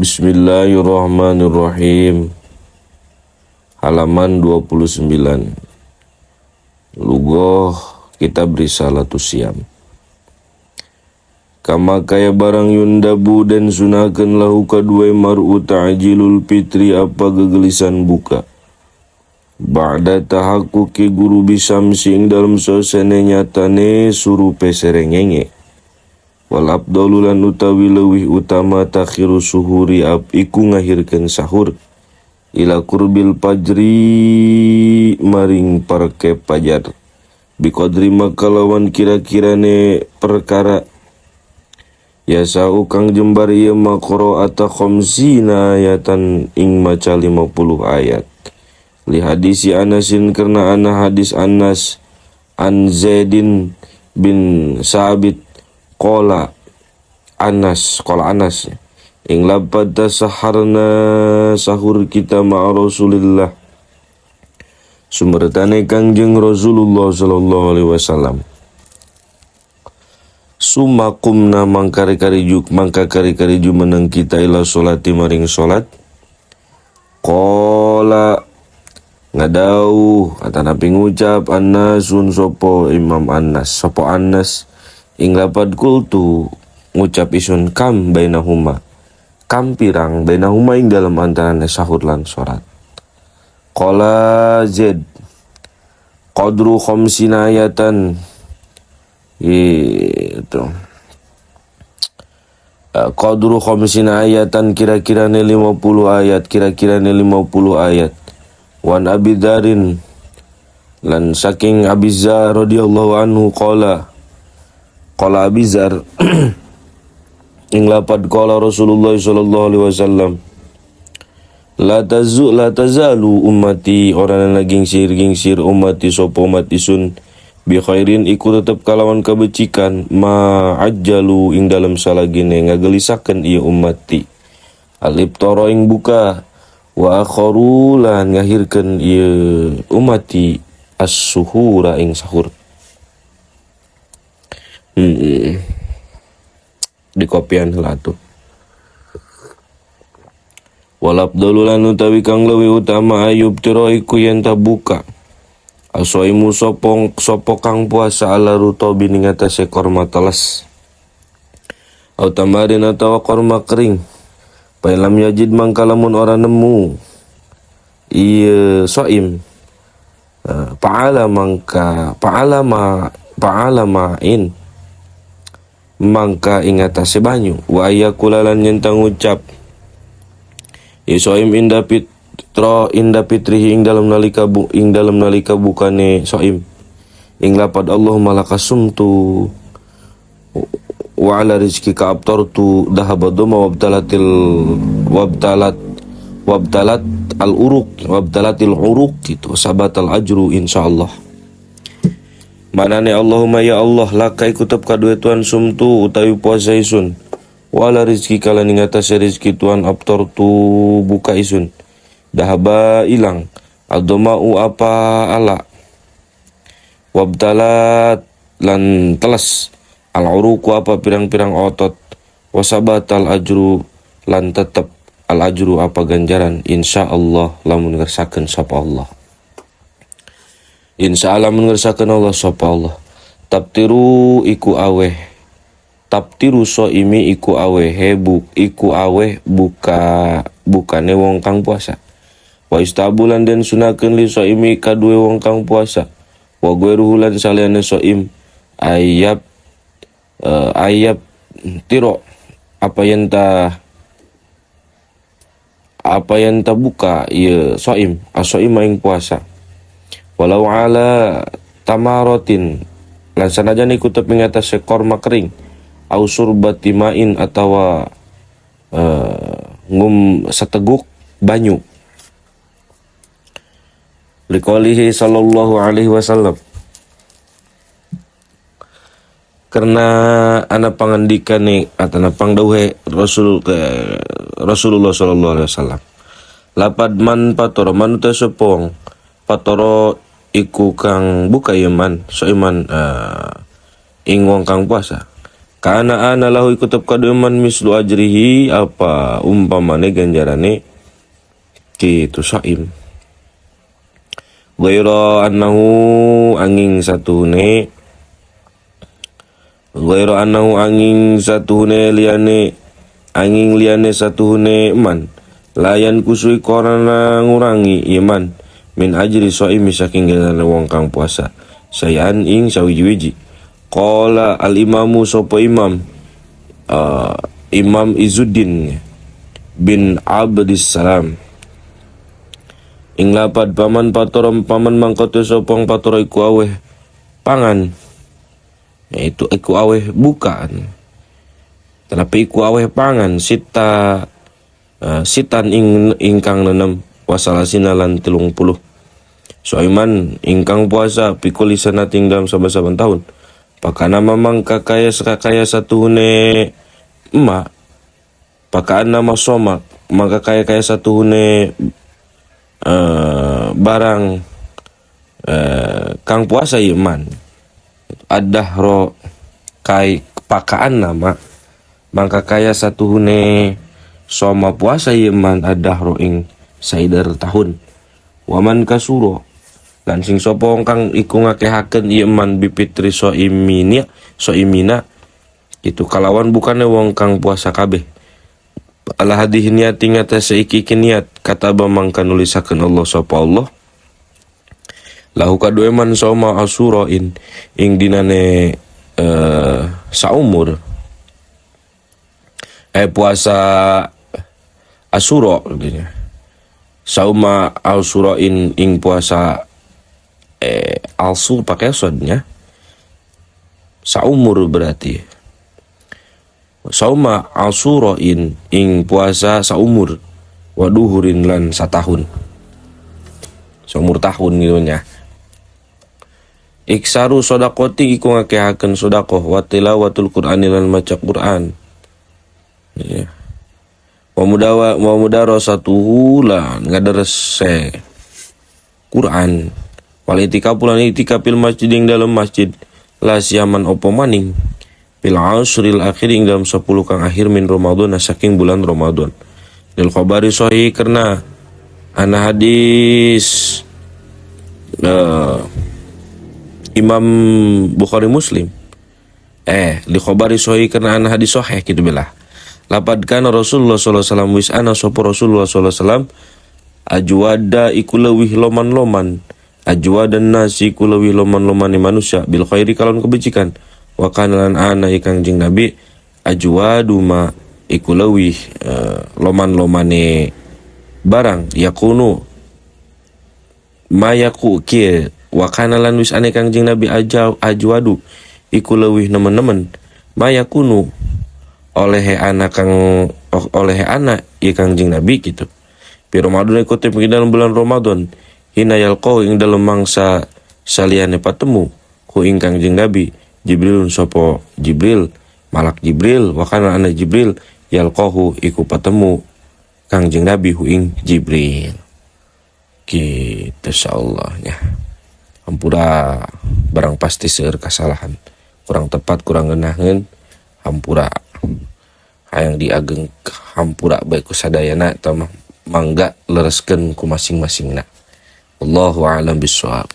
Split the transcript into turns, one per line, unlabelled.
Bismillahirrahmanirrahim. Halaman 29. Lugoh Kitab Risalatus Siyam. Kama kaya barang yundabu dan sunakeun lahu kadue mar'u ta'jilul fitri apa gegelisan buka. Ba'da tahakkuki guru bisamsi ing dalem sosene nyatane surupe serengenge. Wal afdalu lan utawi leuwih utama takhiru suhuri ab iku ngahirkeun sahur ila qurbil fajri maring parke pajar biqadri makalawan kira-kirane perkara yasau kang jembar ieu ma qira'ata khamsina ayatan ing maca 50 ayat li hadisi Anasin karena ana hadis Anas an Zaidin bin Sabit qala Anas qala Anas ing lapad tasaharna sahur kita ma'a Rasulillah sumertane Kangjeng Rasulullah sallallahu alaihi wasallam. Summa qumna mangka kari-kari jumeneng kita ila sholati maring salat. Qala ngadauh atanapi ngucap Anasun sopo Imam Anas sopo Anas ing lapad kultu ngucap isun kam bainahuma kam pirang bainahuma ing dalam antarane sahur lan salat. Qala Zaid qadru khamsina ayatan itu qadru khamsina ayatan kira-kira ne 50 ayat kira-kira ne 50 ayat. Wan Abi Dzarin lan saking Abi Dzar radhiyallahu anhu qala qala Abi Dzar ing lapad qala Rasulullah sallallahu alaihi wasallam la tazu la tazalu ummati ora gingsir gingsir ummati sapa umat isun bi khairin iku tetep kalawan kebecikan ma ajjalu ing dalem salagine ngagelisaken ieu ummati al-iftara ing buka wa akharu lan ngahirkeun ieu ummati as-suhura ing sahur. Di kopian heula atuh. Wal afdalu lan utawi kang leuwih utama ayub tiro iku yen buka asoimu sopong sopo kang puasa ala rutobi ing atase korma teles au tamarin atawa korma kering. Pailam yajid mangka lamun ora nemu ieu soim fa'ala mangka fa'ala ma fa'ala ma'in mangka ing atase banyu wa ayakula lan yen ngucap soim inda fitra inda fitrihi ing dalam nalika bu, ing dalam nalika bukane soim ing lapad Allahumma lakasumtu wa ala rizkika abtartu dhahaba doma wabtalatil wabtalat wabtalat al uruq wabtalatil uruq gitu sabatal ajru insyaallah. Manane Allahumma ya Allah laka iku tetep kadue Tuhan sumtu utawi puasa isun wala rizki lan ing atase rizki Tuhan abtartu buka isun dahaba ilang adomau apa ala wabtalat lan teles al uruku apa pirang-pirang otot wasabatal ajru lan tetep al ajru apa ganjaran insyaallah lamun ngersakeun sapa Allah. Insyaallah lamun ngersakeun Allah sapa Allah. Tabtiru iku aweh tabtiru soimi iku aweh buk iku aweh buka bukane wong kang puasa. Wa istabulan den sunakeun li soimi kadue wong kang puasa wa ghairuhu lan saliyane soim ayab ayab tiro apa yang buka ieu soim asoim ing puasa walau ala tamarotin lan sanajan iku tepi ngatasé korma kering au surbati ma'in atawa ngum seteguk banyu liqaulihi sallallahu alaihi wasallam karena ana pangandikane atana pangdawuhe Rasul ke Rasulullah sallallahu alaihi wasallam lapad man patoro man uta sapa wong patoro iku kang buka iman so iman ing wong kang puasa Kana ana lahu iku tetep kaduwe man mislu ajrihi apa umpamane ganjarane kitu shaim. Ghaira annahu anging satuhune, ghaira annahu anging satuhune liyane, anging liyane satuhune man layan kusui korana ngurangi iman min ajri shaimi saking ganjarane wong kang puasa sayan ing sawiji-wiji. Qala al imamu sapa imam Imam Izzuddin bin Abdissalam ing lapad paman patorom paman mangkoto sapa patoro iku aweh pangan, yaitu iku aweh bukaan, tetapi iku aweh pangan sita sitan ing ingkang nenem wasalasina lan 30 soiman ingkang puasa pikul sanating dalam saben-saben tahun. Pakana mamang kakaya sakakaya satuhune emak pakaan nama soma maka kaya kaya satuhune barang kang puasa iman adahro kai pakaan nama mangka kaya satuhune soma puasa iman adahro ing saider tahun. Waman kasuro lan sing sapa wong kang iku ngakehaken ieu man bipitri soimina soimina itu kalawan bukane wong kang puasa kabeh ala hadhihi niat ing atase iki niat kataba mangka nulisakeun Allah sapa Allah lahu kaduwe man soma asurain ing dinane saumur puasa Asura gitu. Sauma asurain ing puasa alsu pakai sodnya saumur berarti sauma asurain ing puasa saumur waduhurin lan satahun saumur tahun gitu nya. Iksaru sodakoti iku ngakehaken sodakoh wa tilawatul Qur'ani lan maca Qur'an ya. Wa mudawa wa mudarasatuhu lan ngaderese Qur'an wal itikaf lan itikaf fil masjid ing dalam masjid la siaman opo maning fil asril akhir ing dalam 10 kang akhir min Ramadan saking bulan Ramadan lil khabari sahih karena ana hadis Imam Bukhari Muslim li khabari sahih karena ana hadis sahih gitu belah. Lapad kana Rasulullah sallallahu alaihi wasallam wis ana sapa Rasulullah sallallahu alaihi wasallam ajwada iku leuwih loman-loman ajwadan nasi iku leuwih loman-lomane manusia bil khairi kalon kebajikan wa kana lan ana ikang jeng Nabi ajwadu ma iku leuwih loman-lomane barang yakunu ma yaku kieu wa kana lan wis ane kang jeng Nabi ajwadu iku leuwih nemen-nemen ma yakunu oleh anak kang oleh anak ieu Kangjeng Nabi gitu. Fi Ramadan iku tep dalam bulan Ramadan hina yalqau ing dalem mangsa saliyane patemu ku ing Kangjeng Nabi Jibril sapa Jibril malak Jibril wa kana ana Jibril yalqahu iku patemu Kangjeng Nabi hu ing Jibril. Gitu insyaallah nya. Hampura barang pasti seueur kasalahan, kurang tepat kurang ngeunaheun hampura. Hayang diageng hampura bae ku sadayana eta mah mangga lereskeun ku masing-masingna. Wallahu a'lam bissawab.